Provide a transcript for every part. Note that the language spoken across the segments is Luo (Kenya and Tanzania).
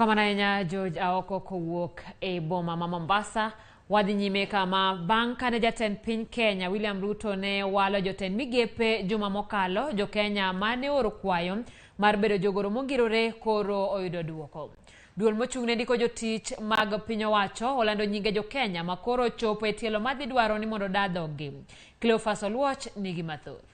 Erokamano ahinya George Aoko kowuok e boma ma Mombasa. Wadhi nyime kama bang' kane jatend piny Kenya William Ruto ne walo jotend migepe juma mokalo, jo-Kenya mane ooro kwayo mar bedo jogoro mongirore koro oyudo duoko. Duol mochung' ne ndiko jotich mag piny owacho olando nyinge jo-Kenya ma koro ochopo e tielo madhi dwaro ni mondo oda dhoggi. Cleophas Oluoch nigi mathoth.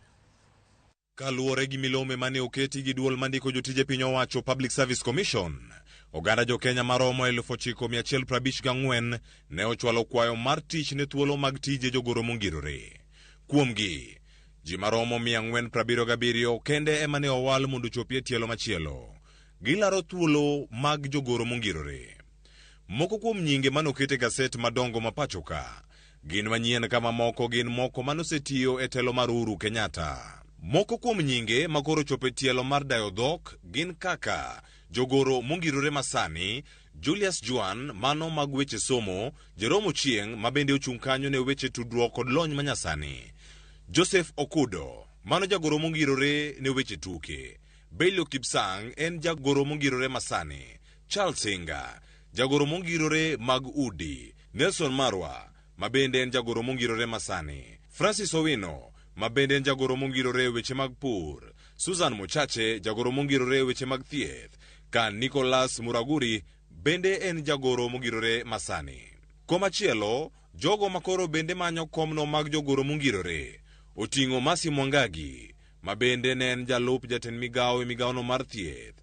Kaluwore gi milome mane oketi gi duol mandiko jotije piny owacho Public Service Commission, oganda jo-Kenya maromo 9,154 ne ochwalo kwayo mar tich ne thuolo mag tije jogoro mongirore. Kuomgi, ji maromo 477 kende ema ne owal mondo ochopi e tielo machielo. Gilaro thuolo mag jogoro mongirore. Moko kuom nyinge manoket e gaset madongo ma pacho ka gin manyien ka mamoko gin moko manosetiyo e telo mar Uhuru Kenyatta. Moko kuom nyinge ma koro ochopo e tielo mar dayo dhok gin kaka jogoro mongirore masani, Julius Juan mano mag weche somo, Jerome Ochieng ma bende ochung' kanyo ne weche tudruok kod lony manyasani, Joseph Okudo mano jagoro mongirore ne weche tuke, Belio Kipsang en jagoro mongirore masani, Charles Hinga jagoro mongirore mag udi, Nelson Marwa ma bende en jagoro mongirore masani, Francis Owino ma bende en jagoro mongirore e weche mag pur, Susan Mochache jagoro mongirore e weche mag thieth, ka Nicholas Muraguri bende en jagoro mongirore masani. Komachielo, jogo makoro bende manyo komno mag jogoro mongirore oting'o Mercy Mwangangi ma bende ne en jalup jatend migawo e migawono mar thieth,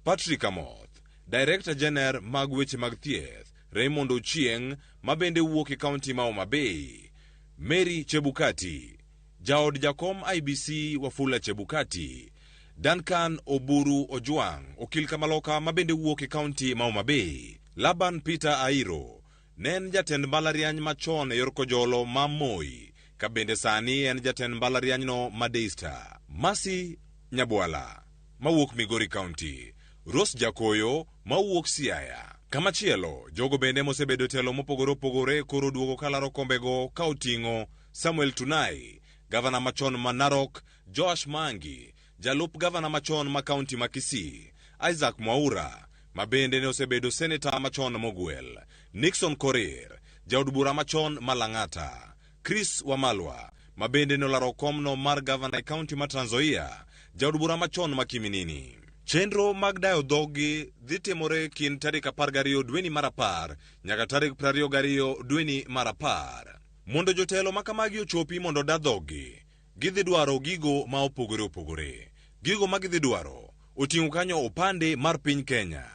Patrick Amoth, Director General mag weche mag thieth, Raymond Ochieng ma bende wuok e kaunti ma Homa Bay, Mary Chebukati, jaod jakom IEBC Wafula Chebukati, Duncan Oburu Ojwang, okil Kamaloka ma bende wuok e kaunti ma Homa Bay, Laban Peter Airo, ne en jatend mbalariany machon e yor Kojolo ma Moi, ka bende sani en jatend mbalarianyno ma Daystar. Mercy Nyabwala mawuok Migori County, Rose Jakoyo mawuok Siaya. Kamachielo, jogo bende mosebedo telo mopogore opogore koro duogo kalaro kombego ka oting'o Samuel Tunai, gavana machon ma Narok, Joash Mangi, jalup gavana machon ma kaunti ma Kisii, Isaac Mwaura, ma bende ne osebedo seneta machon mogwel, Nixon Korir, jaod bura machon ma Lang'ata, Chris Wamalwa, ma bende nolaro komno mar gavana e kaunti ma Trans Nzoia, jaod bura machon ma Kiminini. Chenro mag dayo dhoggi dhi timore kind tarik 12 dweni mar 10 nyaka tarik 22 dweni mar 10. Mondo jotelo ma kamagi ochopi mondo oda dhoggi, gidhi dwaro gigo ma opogore opogore. Gigo ma gidhi dwaro oting'o kanyo opande mar piny Kenya,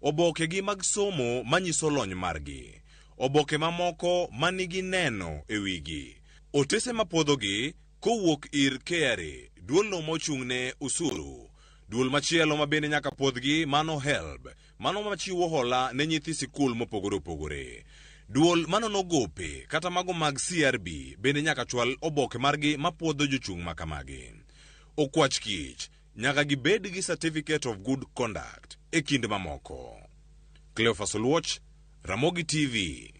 oboke gi mag somo manyiso lony margi, oboke mamoko manigi neno e wigi, otese mapuodhogi kowuok ir KRA, duolno mochung' ne usuru. Duol machielo ma bende nyaka puodhgi mano HELB, mano machiwo hola ne nyithi sikul mopogore opogore. Duol manono gope kata mago mag CRB bende nyaka chwal oboke margi mapuodho jochung' makamagi. Okwach kich nyaka gibed gi certificate of good conduct e kind mamoko. Cleophas Oluoch, Ramogi TV.